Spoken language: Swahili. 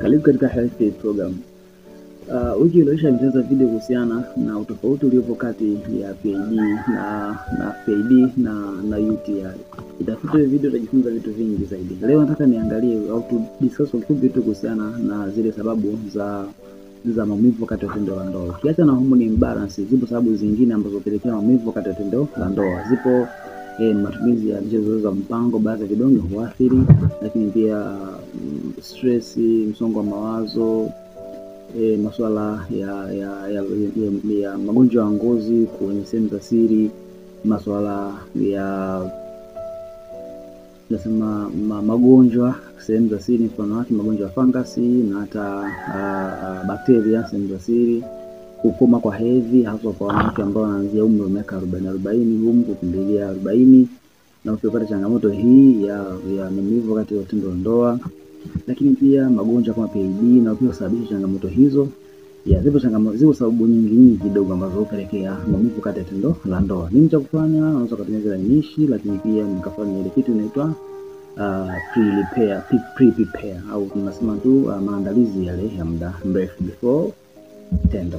Karibu katika Health Program. Wiki iliyoisha nilianza video kuhusiana na utofauti uliopo kati ya PID na PID na UTI. Itafuta hiyo video utajifunza vitu vingi zaidi. Leo nataka niangalie au tu discuss kwa kifupi tu kuhusiana na zile sababu za maumivu wakati wa tendo la ndoa. Ukiacha na hormone imbalance, zipo sababu zingine ambazo hupelekea maumivu wakati wa tendo la ndoa. Zipo matumizi ya njia za mpango, baadhi ya vidonge huathiri, lakini pia stress, msongo wa mawazo, masuala ya magonjwa ya ngozi kwenye sehemu za siri, masuala ya nasema magonjwa sehemu za siri, mfano wake magonjwa ya fangasi na hata bakteria sehemu za siri, kukoma kwa hedhi hasa kwa wanawake ambao wanaanzia umri wa miaka 40 humu kukimbilia 40, na ukipata changamoto hii ya maumivu wakati wa tendo la ndoa. Lakini pia magonjwa kama PID na pia husababisha changamoto hizo. Ya zipo changamoto, zipo sababu nyingi kidogo ambazo hupelekea maumivu kati ya tendo la ndoa. Nini cha kufanya? Unaweza kutumia vilainishi, lakini pia mkafanya ile kitu inaitwa pre-prepare au tunasema tu maandalizi yale ya muda mrefu before tendo.